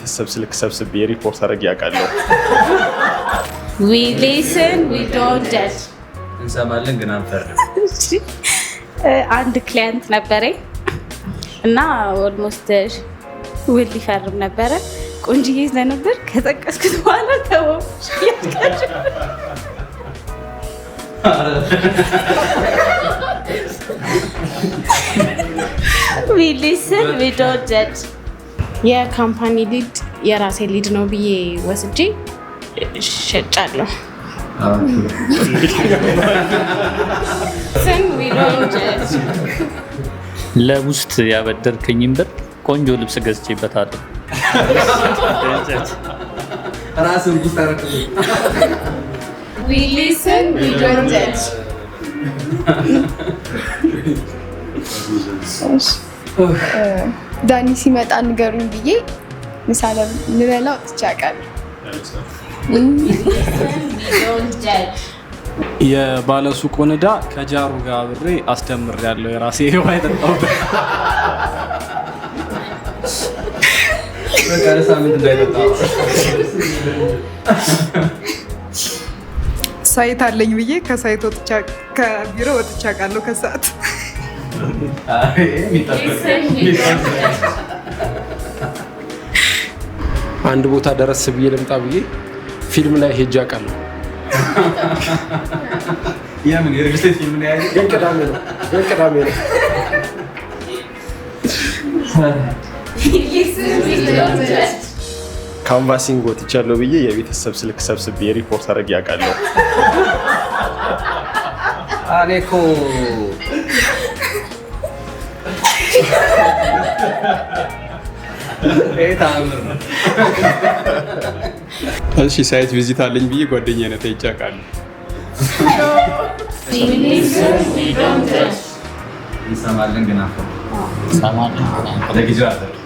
የቤተሰብ ስልክ ሰብስቤ ሪፖርት አድርጌ አውቃለሁ። We listen, we don't judge. እንሰማለን ግን አንፈርድም። አንድ client ነበረኝ እና almost ውል ሊፈርም ነበረ። ቆንጅዬ ስለነበር ከጠቀስኩት በኋላ ተወው። We listen, we don't judge. የ company lead የራሴ lead ነው ብዬ ወስጄ ሸጫለሁ። Listen, we don't judge. ለውስጥ ያበደርከኝን ብር ቆንጆ ልብስ ገዝቼበታለሁ። ራስን ውስጥ አረክ። We listen, we don't judge. ዳኒ ሲመጣ ንገሩኝ ብዬ ምሳ ልበላ ወጥቼ አውቃለሁ። We don't judge. የባለሱቁን ዕዳ ከጃሩ ጋር አብሬ አስደምሬያለሁ። የራሴ ውሃ የጠጣሁበት። በቃ ለሳምንት እንዳይጠጣ። Site አለኝ ብዬ ከ site ወጥቼ፣ ከቢሮ ወጥቼ አውቃለሁ ከሰዓት። Listen, we don't judge. አንድ ቦታ ደረስ ብዬ ልምጣ ብዬ ፊልም ላይ ሄጄ አውቃለሁ። የምን የ real estate ፊልም ነው ያየው? ግን ቅዳሜ ነው፣ ግን ቅዳሜ ነው። We listen, we don't judge. Canvassing ወጥቻለሁ ብዬ የቤተሰብ ስልክ ሰብስቤ ሪፖርት አድርጌ አውቃለሁ። እኔ እኮ ይሄ ተአምር ነው። እሺ፣ site visit አለኝ ብዬ ጓደኛዬን ጠይቄ አውቃለሁ። We listen, we don't judge. እንሰማለን ግን አንፈርድም። ለጊዜው አንፈርድም።